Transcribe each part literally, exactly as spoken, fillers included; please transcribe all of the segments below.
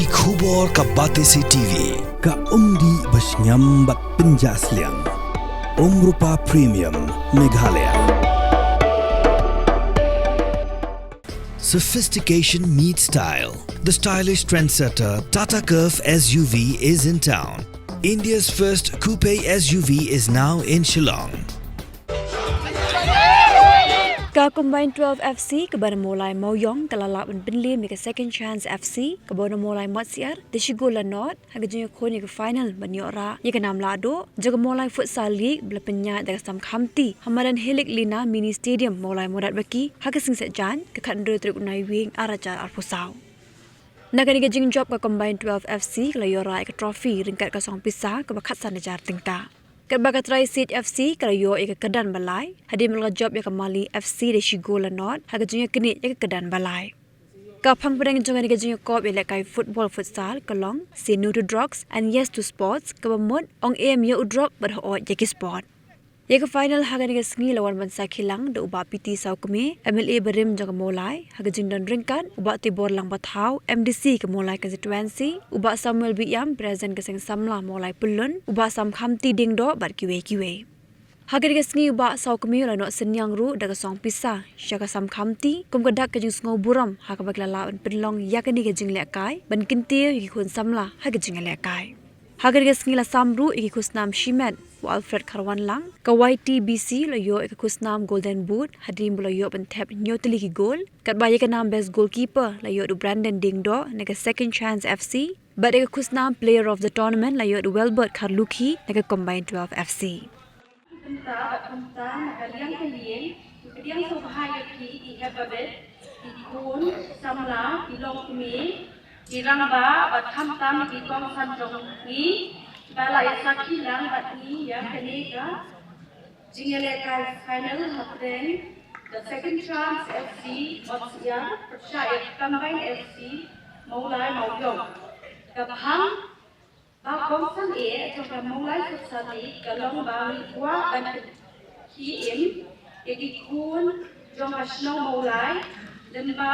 Khubor ka Batesi T V, ka umdih ba shngiam bad pynjah sliang. Umrupa Premium, Meghalaya. Sophistication meets style. The stylish trendsetter Tata Curvv S U V is in town. India's first coupe S U V is now in Shillong. Ka Combined twelve F C kaba na Mawlai Mawiong ka la lah ban pynliem ïa ka Second Chance F C kaba na Mawlai Matsiar da shi gol la nod ha ka jingïakhun ïa ka final ban ïoh rah ïa ka nam lahduh jong ka Mawlai Futsal League ba la pynïaid da ka Sam Khamti ha madan Hilik Lina Mini Stadium Mawlai Mawdatbaki ha ka Sngi Saitjaiñ ka khathynriew tarik u Naiwieng ar hajar arphew saw. Na kane ka jingjop ka Combined twelve F C ka la ïoh rah ïa ka trophy ryngkat ka song pisa kaba khatsan hajar tyngka. Katba ka Tri State F C ka la ïoh ïa ka kyrdan ba lai hadien ba la jop ïa ka Mali F C da shi gol la nod ha ka jingïaknieh ïa ka kyrdan ba lai. Ka phang pdeng jong kane ka jingïakop ïalehkai football futsal ka long Say No to Drugs and Yes to Sports, kaba mut ong em ïa u drok bad hooid ïa ki sport. Ïa ka final ha kane ka sngi la wan ban sakhi lang da u Bah P T Sawkmie, M L A barim jong ka Mawlai, ha ka jingdon ryngkat u Bah Tibor Langbathaw, M D C ka Mawlai Constituency, u Bah Samuel Biam, President ka Seng Samla Mawlai Pyllun, u Bah Sam Khamti Diengdoh bad kiwei kiwei. Ha kane ka sngi u Bah Sawkmie u la noh synñiang ruh da ka song pisa sha ka Sam Khamti kum ka dak ka jingsngewburom ha kaba ki la lah ban pynlong ïa kane ka jinglehkai ban kyntiew ïa ki khun samla ha ka jingïalehkai. Ha kane ka sngi la sam ruh ïa ki khusnam shimet, u Alfred Kharwanlang. Ka Y T B C la ïoh ïa ka khusnam Golden Boot hadien ba la ïoh ban thep hynñiew tylli ki gol, katba ïa ka nam Best Goalkeeper la ïoh da u Brandon Diengdoh na ka Second Chance F C, bad ïa ka khusnam Player of the Tournament la ïoh da u Welbert Kharlukhi na ka Combined twelve F C. Kumta bad kumta, na ka liang ka liang, ki pdiang sngewbha ïa ki, ki heh babit, ki khun samla, ki longkmie, ki rangbah bad khamtam ki kongsan jong ngi ba la ïa sakhi lang bad ngi ïa kane ka jingïalehkai final hapdeng The Second Chance F C Matsiar pyrshah ïa ka Combined F C Mawlai Mawiong. Ka phang ba kongsan eh jong ka Mawlai Futsal League ka long ba ngi kwah ban khie im ïa ki khun jong ka shnong Mawlai lyngba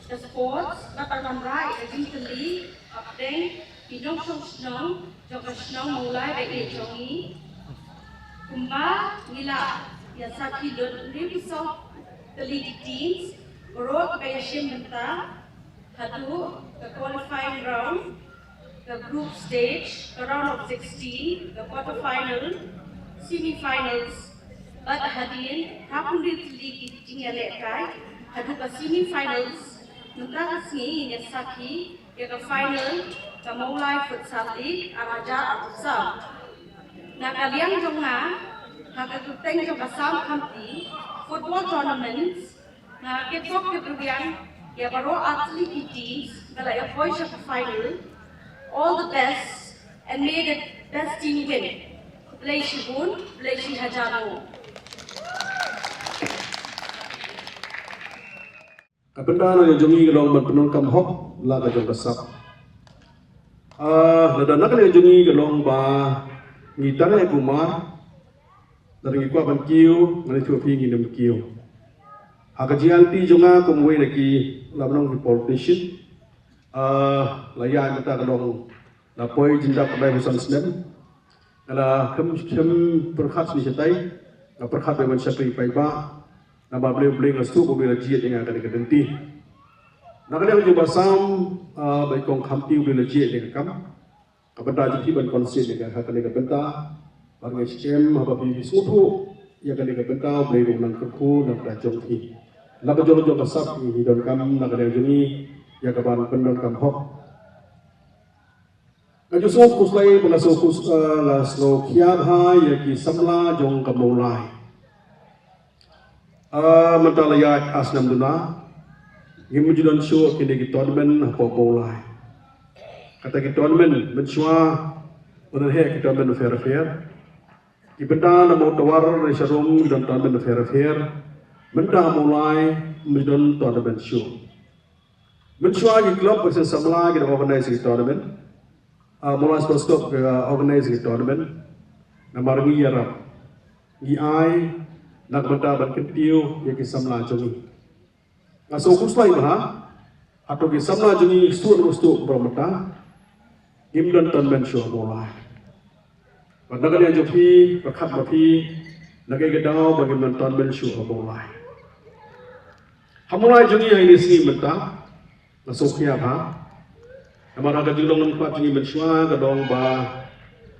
ka sports bad ban wanrah ïa ka jingkylli hapdeng ki nongshong shnong jong ka shnong Mawlai ba ïeit jong ngi. Kumba ngi la ïa sakhi lut, hynriewphew saw tylli ki teams baroh kiba ïashim bynta haduh ka qualifying round, ka group stage, ka round of sixteen, ka quarter final, semi finals. Bad hadien arphew hynriew tylli ki jingïalehkai haduh ka semi finals, mynta ka sngi ngin ïa sakhi ïa ka final ka Mawlai Futsal League ar hajar arphew saw. Na ka liang jong nga, ha ka kyrteng jong ka Sam Khamti Football Tournaments, nga kyrpad kyrpad ïa baroh artylli ki teams ba la ïa poi sha ka final. All the best and may the best team win. Khublei shibun, khublei shi hajar nguh. Ka bynta na jong ngi ka long ban pyndonkam hok la ka jong ka sap. Ah, lada na ka liang jong ngi ka long ba ngi tang ïa kumar, lada ngi kwah ban kiew, ngan ïathuh phi ngin ym kiew. Ha ka jingïaid lynti jong nga kum uwei na ki, la ban ong ki politician, ah, la ïa mynta ka long la poi jingdap ka bai ba san snem. Nga la khlem, khlem pyrkhat shane shatai, nga pyrkhat ba ngan shakri paidbah. Namar balei, balei nga sngewthuh ba balei la jied ïa nga kane ka lynti. Na ka liang jong ba sam, ah, ba i kong Khamti, balei la jied ïa ka kam. Ka bynta jong phi ban concern ïa ka ha kane ka bynta. Bad nga shem haba phi sngewthuh ïa kane ka bynta, balei ruh nang kyrkhu na ka bynta jong phi. Na ka jong jong ka sap ngi donkam na ka liang jong ngi ïa ka ban pyndonkam hok. Nga ju sngewkhuslai ba nga sngewkhus, eh, nga sngewkhia bha ïa ki samla jong ka Mawlai. Eh, mynta la ïaid ar snem duna, ngim ju don shuh kine ki tournament hapoh Mawlai. Kata ki tournament mynshuwa, u don hi ki tournament pher pher. Ki bynta na Mawtawar, na Sharum, ki don tournament pher pher. Mynta Mawlai, ngim ju don tournament shuh. Mynshuwa ki club ba seng samla ki da organize ki tournament. Ah, Mawlai Sports Club ki, ah, organize ki tournament. Namar ngi ïarap, ngi ai na ka bynta ban kyntiew ïa ki samla jong ngi. Nga sngewkhuslai bha Hato ki samla jong ngi sdang sdang ba mynta ngim don tournament shuh ha Mawlai. Bad na ka liang jong phi, pyrkhat ba phi, na kaei ka daw ba ngim don tournament shuh ha Mawlai. Ha Mawlai jong ngi ha kine ki sngi mynta, nga sngewkhia bha. Namar ha ka jinglong lyngkot jong ngi mynshuwa ka long ba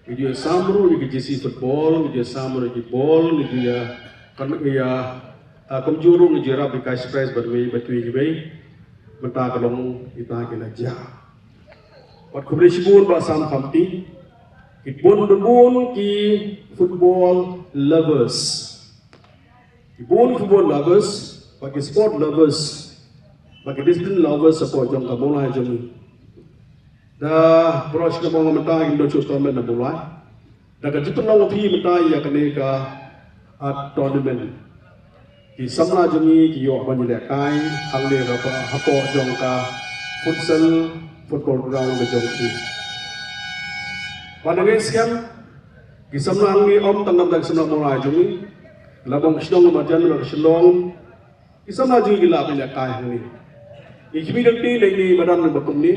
ngi ju ïasam ruh ïa ki jersey football, ngi ju ïasam ruh ïa ki ball, ngi ju ïa, kan ïa, ah, kumjuh ruh ngi ju ïarap ïa ki cash prize bad kiwei bad kiwei. Mynta ka long ita ki la jia. Wat khublei shibun Bah Sam Khamti. Ki bun bun ki football lovers. Ki bun football lovers, bad ki sport lovers, bad ki discipline lovers hapoh jong ka Mawlai jong ngi. Da baroh shi kabu mynta ngim don shuh tournament ha Mawlai. Da ka jingpynlong phi mynta ïa kane ka, ah, tournament. Ki samla jong ngi ki ïoh ban ïalehkai hangne hapoh, hapoh jong ka futsal football ground ka jong ngi. Bad ngi skhem ki samla hangne ym tang namar ki samla Mawlai jong ngi. La bong shnong marjan la ka Shillong. Ki samla jong ngi ki la ban ïalehkai hangne. Ngi khmih dang te lei ne madan ba kumne.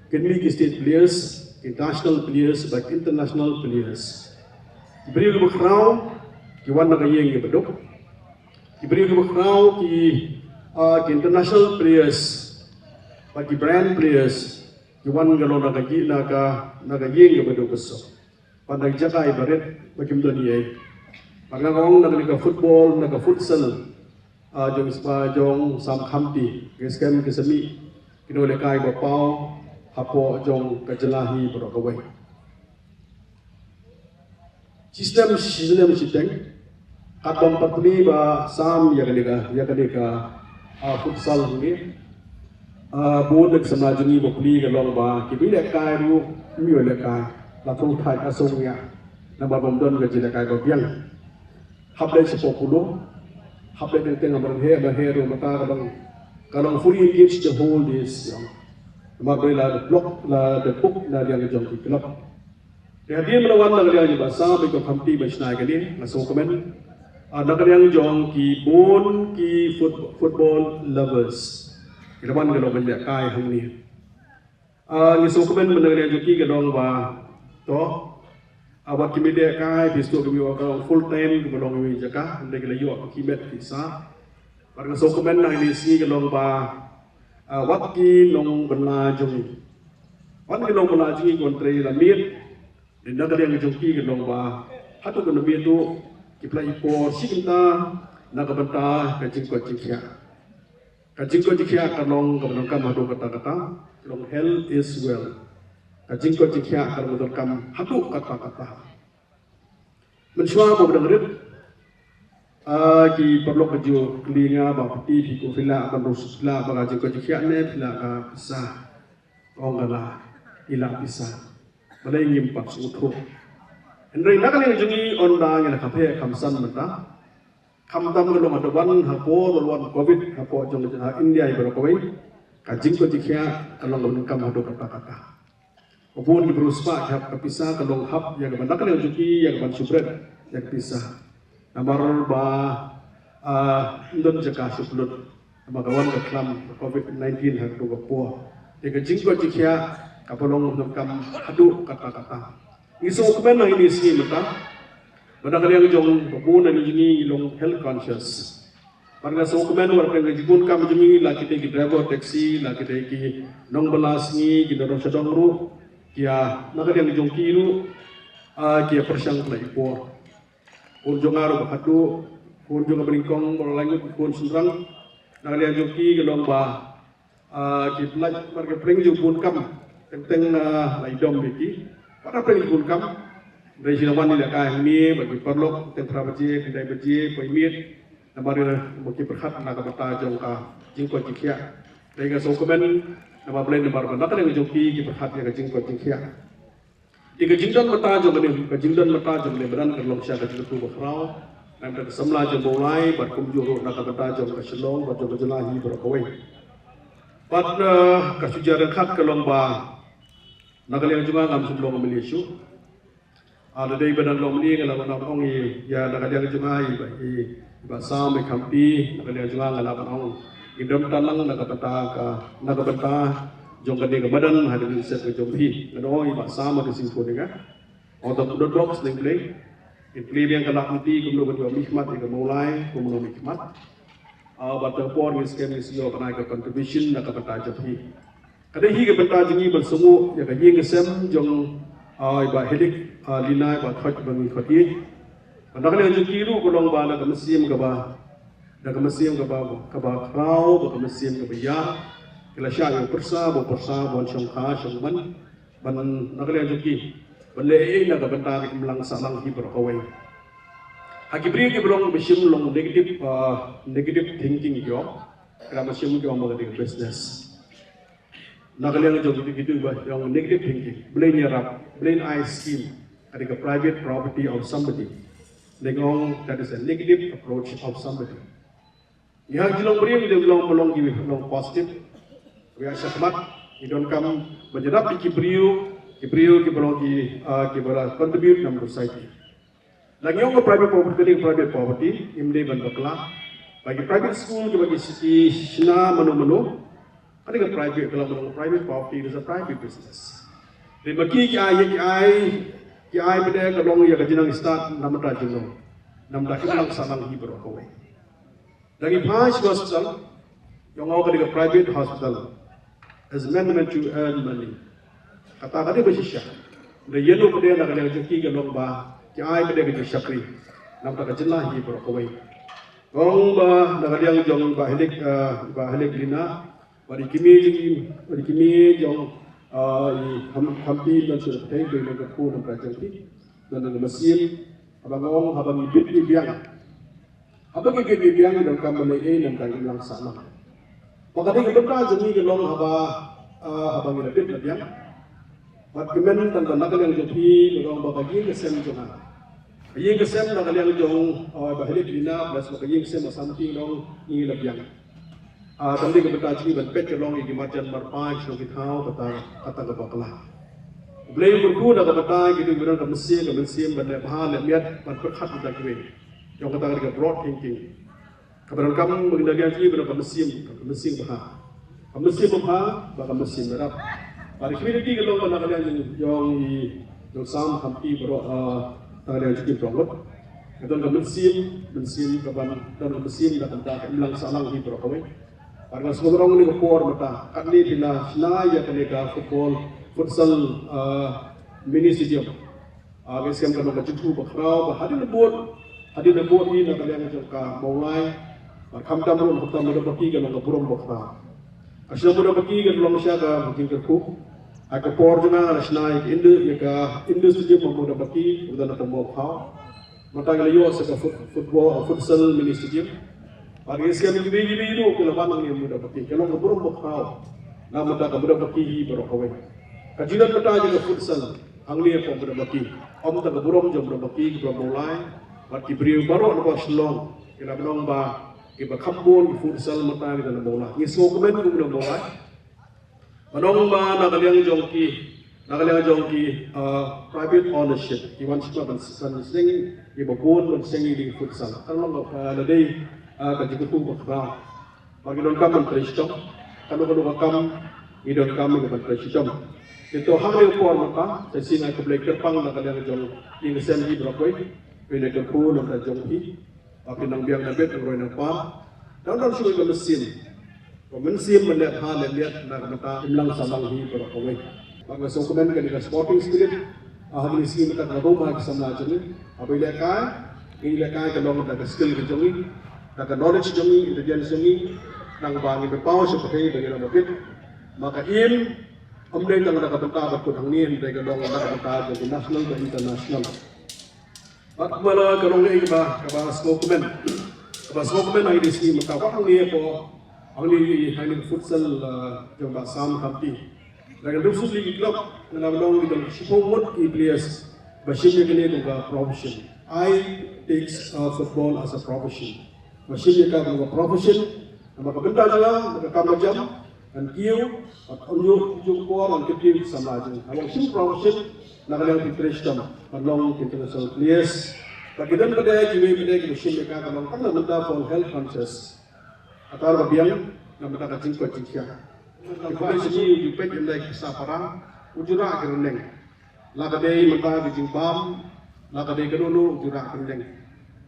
Kin mih ki state players, ki national players, bad international players. Ki briew kiba khraw ki wan na ka ïing kaba duk. Ki briew kiba khraw ki, ah, ki international players, bad ki brand players ki wan ka long na ka ïing, na ka, na ka ïing kaba duk ka suk. Bad na ki jaka iba rit ba kim don ei. Bad nga ong na kane ka football, na ka futsal, ah, jong i Bah, jong Sam Khamti, ki skhem ki sa mih ki nonglehkai ba paw hapoh jong ka jylla hi baroh kawei. Shisnem shisnem shiteng, katba ym pat plie Bah Sam ïa kane ka, ïa kane ka, ah, futsal hangne. Ah, bun na ki samla jong ngi ba plie ka long ba kiba ïalehkai ruh ym ïoh lehkai, la thung thait ha shnong ïa, namar ba ym don ka jingïalehkai ba biang. Hap leit shapoh Polo, hap leit teng teng ha Byrngheh, Byrngheh ruh mynta ka long, ka long fully engaged the whole days, you know. Namar ba la block, la dep book na liang jong ki club. Te hadien ba la wan na ka liang jong i Bah Sam, i Kong Khamti ba shna ïa kane, nga sngewkmen, ah, na ka liang jong ki bun ki foot-, football lovers, ki la wan ka long ban lehkai hangne. Ah, ngi sngewkmen ba na ka liang jong ki ka long ba, to, ah, wat kim lehkai, phi sngewthuh, kim ïoh ka long full time, kiba long iwei i jaka, hynrei ki la ïoh ki met ki sah. Bad nga sngewkmen na kine ki sngi ka long ba, ah, wat ki nongbylla jong ngi, wat ki nongbylla jong ngi ki wan trei la miet. Te na ka liang jong ki ka long ba haduh ka miet ruh ki pynlait por shi kynta na ka bynta ka jingkoit jingkhiah. Ka jingkoit jingkhiah ka long kaba donkam haduh katta katta, ka long health is wealth. Ka jingkoit jingkhiah ka long kaba donkam haduh katta katta. Mynshuwa ba dang rit, ah, ki paralok ki ju kylli nga ba, phi, phi, ko phi lah ban rus, phi lah ba ka jingkoit jingkhiah ne phi lah ka pisa. Ong nga la, i lah pisa. Balei ngim pat sngewthuh? Hynrei na ka liang jong ngi, ynda ngi la kham heh kham san mynta, khamtam ka long ha, da wan ha por ba la wan covid hapoh jong ka India hi baroh kawei, ka jingkoit jingkhiah ka long kaba donkam haduh katta katta. Bun ki briew spah ki hap ka pisa, ka long hap ïa ka ban, na ka liang jong ki, ïa ka ban shu bret ïa ka pisa. Namar ba, ah, ym don jaka shu pynlut. Namar ka wan ka khlam covid nineteen ha kato ka por. Te ka jingkoit jingkhiah ka long kaba donkam haduh katta katta. Ngi sngewkmen ha kine ki sngi mynta ba na ka liang jong, ba bun na jong ngi ngi long health conscious. Bad nga sngewkmen wat pdeng ka jingbun kam jong ngi, la kitei ki driver taxi, la kitei ki nongbylla sngi, ki nongshong shnong ruh, ki ïa, na ka liang jong ki ruh, ah, ki ïa pyrshang pynlait por. Khun jong nga ruh ba khatduh, khun jong nga ba nyngkong, ba la lai ngut khun shynrang. Na ka liang jong ki ka long ba, ah, ki pynlait, bad ki pdeng jingbun kam, teng teng, ah, la ïadom ïa ki. Bad hapdeng jingbun kam, hynrei shi la wan ïalehkai hangne bad ki paralok teng phra baje, khyndai baje, poi miet. Namar ïa ba ki pyrkhat na ka bynta jong ka jingkoit jingkhiah. Te nga sngewkmen namar Blei, namar ba na ka liang jong ki ki pyrkhat ïa ka jingkoit jingkhiah. Te ka jingdon bynta jong kane, ka jingdon bynta jong kane madan ka long sha ka jingkyrkhu bakhraw na ka bynta ka samla jong Mawlai bad kumjuh ruh na ka bynta jong ka Shillong bad jong ka jylla hi baroh kawei. Bad, eh, ka shu jia ryngkat ka long ba na ka liang jong nga ngam shym long M L A shuh. Ah, da dei ba dang long M L A nga lah ban ong ïa, ïa na ka liang jong nga i Bah, i Bah Sam, i Khamti, na ka liang jong nga nga lah ban ong. Ki don tanang na ka bynta ka, na ka bynta jong kane ka madan ha ka jingïaseng ka jong phi. Ngan ong i Bah Sam ha ka sngi khublei nga. Ong tang u don bok sdang Blei. In plie biang ka lad lynti kumno ban ïoh mihkhmat ïa ka Mawlai, kumno mihkhmat. Ah, bad ka por ngin skhem ngin sa ïoh ban ai ka contribution na ka bynta jong phi. Ka dei hi ka bynta jong ngi ban sngew ïa ka ïing ka sem jong, ah, i Bah Hilik, ah, Lina, i Bah Thoit, ba ngi khot ïa. Bad na ka liang jong ki ruh ka long ba na ka mynsiem kaba, na ka mynsiem kaba, kaba khraw, ba ka mynsiem kaba ïar. Ki la shah ïa u pyrsa, ba u pyrsa, ban shong kha, shong man. Ban na ka liang jong ki ban leh ei ei na ka bynta ka imlang sahlang hi baroh kawei. Ha ki briew kiba long, ba shim long negative, ah, negative thinking ki ong. Ka dei ba shim ki ong ba ka dei business. Na ka liang jong ki, kito ba ong negative thinking, Blei ïarap, Blei ai scheme, ka dei ka private property of somebody. They ong that is a negative approach of somebody. Ngi ha ki longbring, ngi long, long ki long positive. Ïa shakhmat, ngi donkam ban ïarap ïa ki briew, ki briew kiba long ki, ah, kiba la contribute na ka society. La ngi ong ka private property, ka dei private property, ngim dei ban bakla. Ba ki private school kiba ki, ki shna mano mano, ka dei ka private, ka long private property, it is a private business. Dei ba ki, ki ai, ki ai, ki ai pat ka long ïa ka jingnang stad na ka bynta jong ngi, na ka bynta ka imlang sahlang hi baroh kawei. Da ngi phai sha hospital, ngi ong ka dei ka private hospital. Is meant, meant to earn money. Kata ka dei ba shisha. Da ïa no pat na ka liang jong ki ka long ba ki ai pat ka jingshakri na ka bynta ka jylla hi baroh kawei. Ong ba na ka liang jong Bah Hilik, ah, Bah Hilik Lina, bad i kmie jong, bad i kmie jong, ah, i Kham, Khamti, don shu pyrthei, dei na ka kyrkhu na ka bynta jong ki, na ka mynsiem, haba nga ong, haba ngi bit ngi biang. Haba ngi bit ngi biang, ngi donkam ban leh ei ei na ka bynta ka imlang sahlang. Ba ka dei ka bynta jong ngi ka long haba, ah, haba ngi la bit la biang. Bad kmen tang ba na ka liang jong phi, ngi ong ba ka ïing ka sem jong nga, ka ïing ka sem na ka liang jong, ah, Bah Hilik Lina, plus ba ka ïing ka sem ba Samti, ngi ong ngi la biang. Ah, kam dei ka bynta jong ngi ban peit ka long ïa ki marjan marpai sha ki thaw kata, kata ka bakla. U Blei u kyrkhu na ka bynta kito kiba don ka mynsiem, ka mynsiem ban leh bha leh miat, ban pyrkhat ïa kiwei. Ïa kata ka dei ka broad thinking. Kaba donkam ba ngi na ka liang jong ngi ba don ka mynsiem, ka mynsiem bha. Ka mynsiem bha, bad ka mynsiem ïarap. Bad ka community ka long ba na ka liang jong, jong i, jong Sam Khamti baroh, ah, na ka liang jong ki baroh ngut. Ka don ka mynsiem, mynsiem kaban don ka mynsiem na ka bynta ka imlang sahlang hi baroh kawei. Bad nga sngew ba ong kane ka por mynta, katne phi la shna ïa kane ka football, futsal, ah, mini stadium. Ah, ka skhem ka long ka jingthmu ba khraw, ba hadien ba bud, hadien ba bud hi na ka liang jong ka Mawlai. Bad khamtam ruh, khamtam ruh ba ki ka long ka burom ba khraw. Ka shnong Mudabaki ka long sha ka jingkyrkhu. Ha ka por jong nga la shna ïa ka indoor, ïa ka indoor stadium Mudabaki, u da na ka Mawkhaw. Mynta ka la ïoh sa ka foot-, football, futsal mini stadium. Bad ngi skhem kiwei kiwei ruh ki la wan hangne Mudabaki. Ka long ka burom ba khraw na mynta ka Mudabaki hi baroh kawei. Ka jingdon mynta jong ka futsal hangne hapoh Mudabaki. Ym tang ka burom jong Mudabaki, ki briew Mawlai, bad ki briew baroh na Shillong ki la ban ong ba kiba kham bun ki futsal mynta ki don ha Mawlai. Ngi sngewkmen kum na Mawlai. Ban ong ba na ka liang jong ki, na ka liang jong ki, ah, private ownership, ki wan shim ban, ban seng, kiba bun ban seng ïa ki futsal. Ka long, ah, lada dei, ah, ka jingkyrkhu ba khraw. Ba ngi donkam ban trei shitom, kano kano ka kam ngi donkam ban trei shitom. Te to ha kane ka por mynta, sa shisien nga ai khublei kyrpang na ka liang jong ïing ka sem hi baroh kawei, phi la kyrkhu na ka bynta jong phi. Ba phin nang biang na bit, nang roi na par. Dang don shuh ka mynsiem. Ka mynsiem ban leh bha leh miat na ka bynta imlang sahlang hi baroh kawei. Ba nga sngewkmen kane ka sporting spirit. Ha kine ki sngi mynta ka rum ha ki samla jong ngi. Haba ngi lehkai, ngi lehkai ka long da ka skill ka jong ngi, da ka knowledge jong ngi, intelligence jong ngi. Nang ba ngi pynpaw sha pyrthei ba ngi long na bit. Ba ka im ym dei tang da ka bynta ba kut hangne, hynrei ka long da ka bynta jong ki national bad international. Bad kumba la ka long ei kaba, kaba sngewkmen. Kaba sngewkmen ha kine ki sngi mynta, wat hangne hapoh, hangne, hangne ka futsal, ah, jong Bah Sam Khamti. Lada ngan recently ki club, nga la long ki don shiphew ngut ki players ba shim ïa kane kum ka profession. I take, uh, football as a profession. Ba shim ïa ka kum ka profession, namar ka bynta jong nga, ka kam ka jam, ngan kiew, bad ym ïoh, ïoh por ngan kyntiew ïa ki samla jong nga. Haba shim profession, na ka liang ki trei shitom, ban long ki international players. Bad ki don pat de, kiwei pat de, kiba shim ïa ka, ka long tang na bynta for health conscious. Kata ba biang, Na mynta ka jingkoit jingkhiah. Ka khublei shibun ïa u peit ïa u Pasapara, u ju rah ki ryndeng. La ka dei mynta ka jingbam, la ka dei kano kano u ju rah ki ryndeng.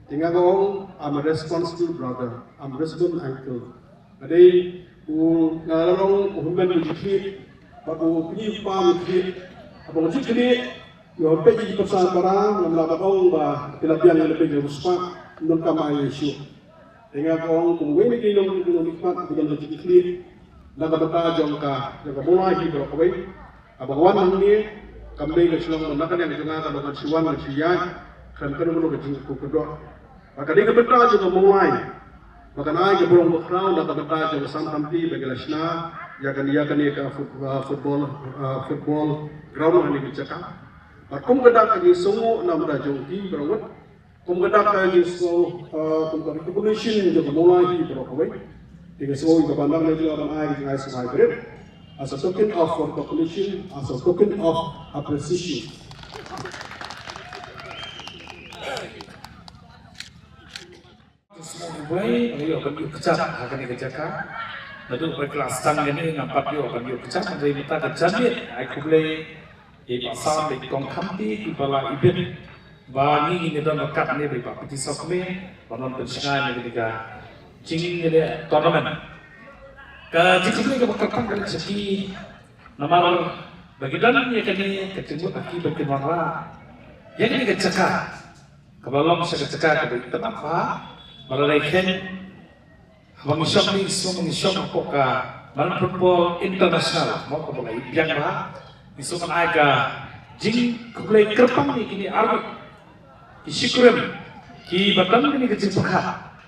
Te nga ong, I'm a responsible brother, I'm a responsible uncle. Ka dei u, nga la long u hynmen u jingkit, bad u kñi u kpa u jingkit. Haba u jingkit, ïa u peit ïa u Pasapara, ngam lah ban ong ba phi la biang ïa u peit ïa u spah, ym don kam ai ïa u shuh. Te nga ong kum uwei na ki nongmihkhmat ba don ka jingkitkhlieh na ka bynta jong ka, jong ka Mawlai hi baroh kawei. Haba nga wan hangne, kam dei ka shnong na ka liang jong nga ka long ka shu wan ka shu ïaid, khlem kano kano ka jingkyrkhu kyrdoh. Bad ka dei ka bynta jong ka Mawlai ba kan ai ka burom ka khraw na ka bynta jong ka Sam Khamti ba ki la shna ïa kane, ïa kane ka foot-, ah, football, ah, football ground hangne ka jaka. Bad kum ka dak ka jingsngew na ka bynta jong ki baroh ngut. Kum ka dak ka jingsngew, ah, kum ka recognition jong ka Mawlai hi baroh kawei. Te nga sngew ïa ka ban dang leit ïa ka ban ai ka jingai sngewbha barit. As a token of recognition, as a token of appreciation. Sngewbha ïa ka ban ïoh kjat ha kane ka jaka. Naduh ba klas tang kane ngam pat ïoh ban ïoh kjat, hynrei mynta ka janmiet ai khublei ïa i Bah Sam, ïa i Kong Khamti, kiba la ibit ba ngi ngi don ryngkat ne bad i Bah Piti Sokme ban wan pynshngaiñ ïa kane ka jing, ïa kane tournament. Ka jingkhublei kaba kyrpang ka leit sha ki namar ba ki don ïa kane ka jingmut ha ki ba kin wanrah ïa kane ka jaka kaba long sha ka jaka kaba itynnad bha, ba la dei khein. Haba ngi shong ngi shu, ngi shong hapoh ka Madan Football International, mo, kaba la ïa biang bha. Ngi shu ban ai ka jingkhublei kyrpang ïa kine arngut ki shakri kiba don kane ka jingpyrkhat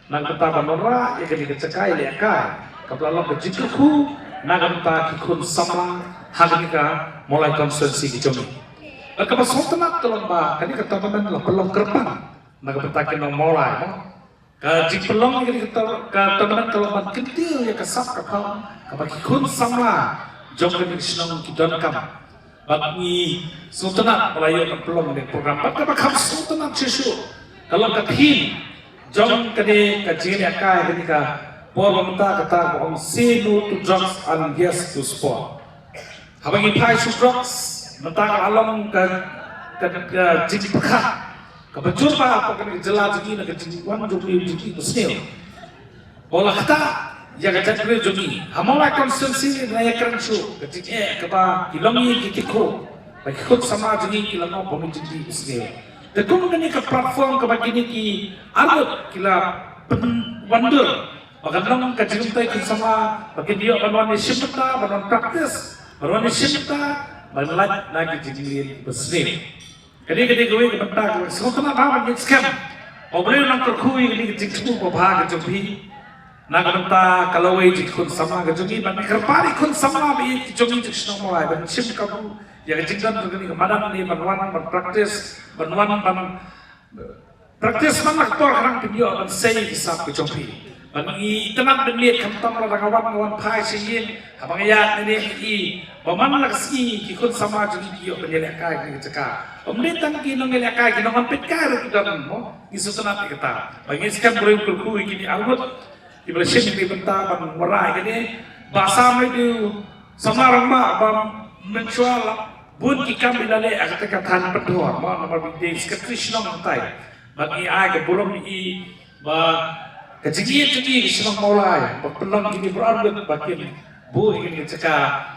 na ka bynta ban wanrah ïa kane ka jaka ïalehkai kaba la long ka jingkyrkhu na ka bynta ki khun samla ha kane ka Mawlai constituency ka jong ngi. Bad kaba sngewtynnat ka long ba kane ka tournament la pynlong kyrpang na ka bynta ki nong Mawlai, mo. Ka jingpynlong ïa kane ka tor-, ka tournament ka long ban kyntiew ïa ka sap ka phew kaba ki khun samla jong kane ka shnong ki donkam. Bad ngi sngewtynnat ba la ïoh ban pynlong ïa kane ka program. Bad kaba kham sngewtynnat shuh shuh ka long ka theme jong kane ka jingïalehkai kane ka por ba mynta, kata ba ong Say No to Drugs and Yes to Sport. Haba ngi phai sha drugs, mynta ka la long ka, ka, ka jingpyrkhat kaba jur bha hapoh kane ka jylla jong ngi na ka jingwan jong ngi jong ngi basniew. Ba la ktah ïa ka jaitbynriew jong ngi ha Mawlai constituency, na ïa kren shuh ka jingeh kaba ki longïing ki kynthei bad ki khun samla jong ngi ki la ngop ba ngi jong ngi basniew. Te kum kane ka platform kaba kine ki arngut ki la pynwandur ba kan long ka jingmyntoi khun samla, ba kin ïoh ban wan ïashim bynta, ban wan practice, ban wan ïashim bynta, ban lait na ki jingleit basniew. Kane, kane kawei ka bynta kaba sngewtynnat bha ban ngin skhem ba U Blei un nang kyrkhu ïa kane ka jingthmu babha ka jong phi. Na ka bynta ka lawei jong ki khun samla ka jong ngi, ban kyrpad ïa ki khun samla ba ïeit ki jong ngi jong shnong Mawlai ban shim kabu ïa ka jingdon jong kane ka madan ne ban wan ban practice, ban wan ban practice man la ka por khnang phin ïoh ban sei ïa ki sap ka jong phi. Ban ngi itynnad ban miet khamtam lada nga wan, nga wan phai sha ïing, haba nga ïaid ne ne i ba man la ka sngi ki khun samla jong ngi ki ïoh ban ïalehkai ha kane ka jaka. Ym dei tang ki nongïalehkai, ki nongwan peitkai ruh ki don, mo. Ngi sngewtynnad ïa kata. Ba ngi skhem briew kyrkhu ïa kine arngut kiba la shim ïa kane ka bynta ban wanrah ïa kane. Bah Sam, ïa u samla rangbah ba mynshuwa la bun ki kam ba la leh ha kata ka thaiñ Pynthor, mo, namar ba i dei secretary shnong hangtai. Bad ngi ai ka burom ïa i ba ka jingïeit jong i ka shnong Mawlai ba pynlong kine baroh arngut ba kin buh ïa kane ka jaka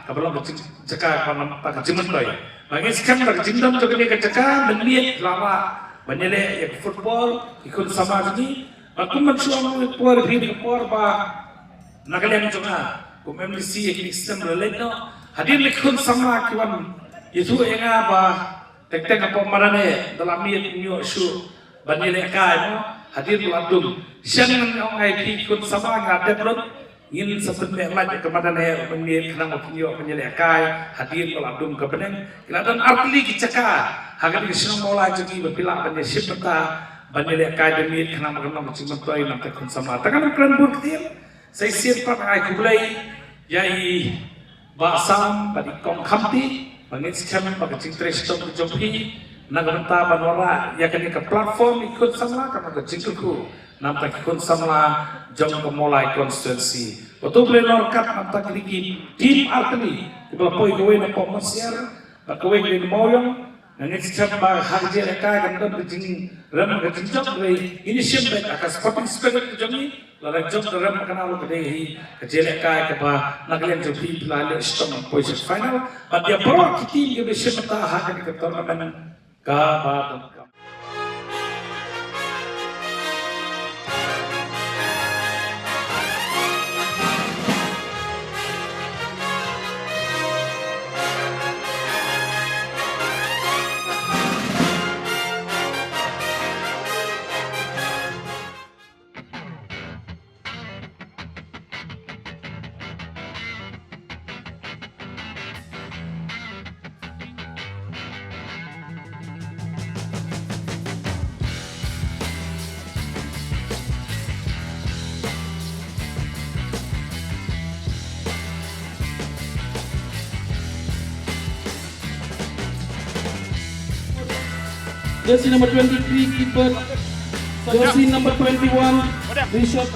kaba long ka jing-, jaka kaba namar ka jingmyntoi. Ba ngi skhem ba ka jingdon jong kane ka jaka mynmiet la rah ban ïaleh ïa ka football, ki khun samla jong ngi. Bad kum ban shu ong ïa ka por, phi, ka por ba na ka liang jong nga kum M D C ïa kine ki snem la leit noh, hadien ba ki khun samla ki wan ïathuh ïa nga ba teng teng hapoh madan eh da la miet ym ïoh shuh ban ïalehkai, mo, hadien ba la dum. Shen ngan ong ïa phi, ki khun samla, nga dep lut, ngin sa pynmeh lait ïa ka madan eh ban miet khnang ba phin ïoh ban ïalehkai hadien ba la dum ka bneng. Ki la don artylli ki jaka ha kane ka shnong Mawlai jong ngi ba phi lah ban ïashim bynta ban ïalehkai da miet khnang ba kan long ka jingmyntoi namar ki khun samla. Tang ngan kren bun ktien, sa shisien pat nga ai khublei ïa i Bah Sam bad i Kong Khamti, ba ngin skhem ba ka jingtrei shitom ka jong phi na ka bynta ban wanrah ïa kane ka platform ïa ki khun samla ka long ka jingkyrkhu namar ki khun samla jong ka Mawlai constituency. Bad to pynlong ryngkat mynta kine ki team artylli kiba la poi kawei na Pop Marsiar bad kawei kawei na Mawïong. Nga ngeit skhem ba ha ka jingïalehkai kan don ka jingrem ka jingjop, hynrei ngin ïa shim beit ha ka sporting spirit ka jong ngi. Lada jop da rem ka nang, ka dei hi ka jingïalehkai kaba na ka liang jong phi phi la leh shitom poi sha final. Bad ïa baroh ki team kiba shim bynta ha kane ka tournament kaba donkam. Jersey number twenty-three, keeper. Jersey number twenty-one, Richard.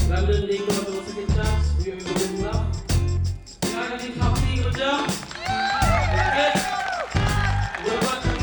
London, they got the second chance. We are in the love. London, happy, good job. Yes. What about